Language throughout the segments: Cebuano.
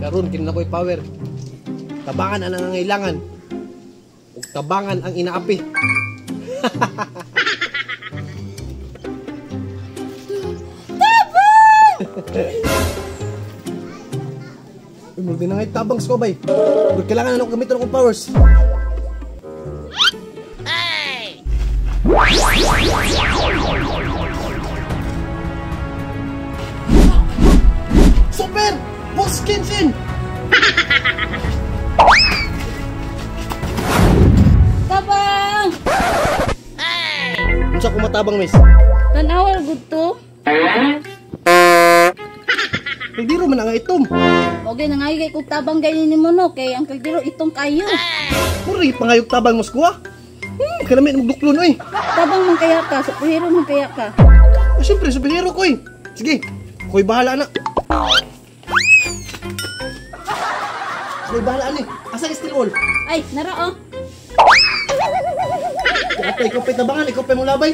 Karon kini na ko'y power. Tabangan ang nangangailangan. Ug tabangan ang inaapi. Tabang! Uy, murag di na ngay tabang sa kubay. Murag kailangan na ako gamiton akong powers. Ay! Super! Boss Kenshin! Tabang! Unsa ko matabang, miss? Tanawa gud to. Kaldero man ang itom. Okay, nangayay kog tabang gay nimo no kay ang kaldero itong kayo. Murag pangayog tabang mo sa kuha. Kanami mo duklon oy. Tabang man kaya ka, superhero man kaya ka. Ah, siyempre, superhero ko eh. Sige, ako'y bahala na. Ako'y bahala ni. Asa steel all? Ay, nara oh. Ikaw ikaw pa'y tabangan, ikaw pa'y mong labay.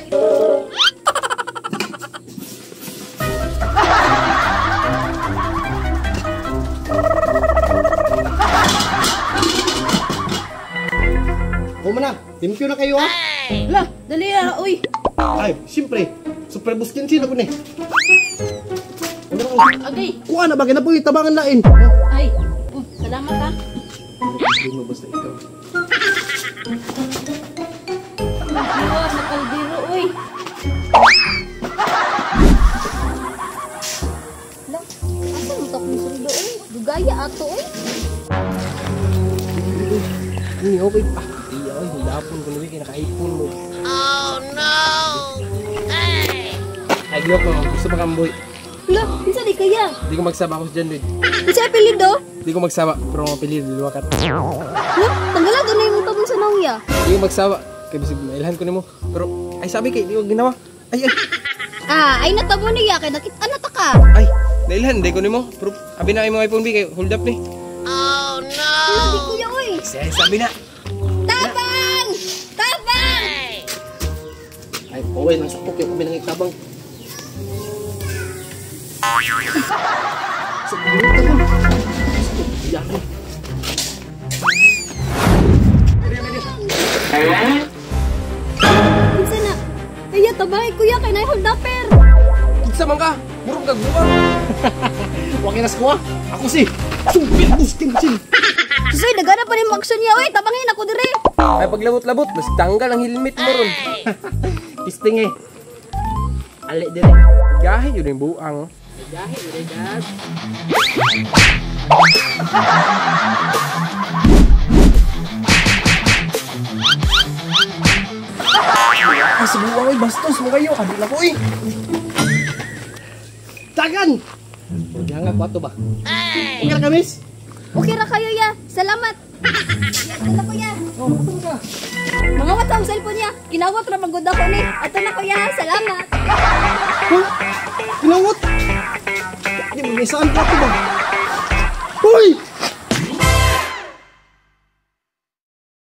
O man na, limpyo na kayo ha. La, dali ah, uy. Ay, siyempre, super boss Kenshin ako ni. Ano na? Agay. Kuha na ba? Kaya na po yung tabangan lain. Ay, oh, salamat ha. Hindi mo basta ikaw. Iwa sa kaldero, uy. La, asa mo ta kong sundo oy? Dugaya ato oy. Hindi, okay. Ah, iya, oy. Hildapon ko nabi, kaya naka-iPhone mo. Oh no! Ay! Ay, Glock mo. Gusto pa kang boy. La, kinsa di kaya? Di ko magsaba ako sa dyan, dude. Kinsa apelyido? Di ko magsaba, pero mapili, luwakat. La, tanggalan na imong tabang sa naong ya. Di ko magsaba. Kaya bisig, mailhan ko nimo. Pero, ay sabi kay, di ko ginawa. Ay, ay, Ah, ay natabo niya kay nakit-an na ta ka. ay. Nailhan, di ko nimo. Pero, abi na imong iPhone B, kay hold up ni. Oh no! Hindi kuya oy. Ay, sabi na. Tabang! Tabang! Ay, okay lang sa yung kami nang itabang. Sa buong tabang. Yari. Kinsa na? Ay, tabangay kuya kay nay hold upper. Kinsa man ka? Murog kag buwang. Huwag na sa kuha. Ako si Super Boss Kenshin. Susoy, dagana pa nimo action niya oy. Tabangin ako dire. Ay, paglabot-labot, mas tanggal ang helmet mo ron. Pisting eh. Ali dire. Gahi yun yung buang. Gahi dire, dad. Ay, sa buang, ay, bastos mo kayo. Kadila ko eh. Tagan! Gihangag ko ato ba? Okay ra ka, miss? Okay ra kayo ya. Salamat. Ya, ato na kuya. Oh, ato ka. Mga wat ang cellphone niya. Kinawat ra magud ako ni. Ato na kuya, salamat. Huh? Kinawat? Di mo saan ko ato ba? Hoy!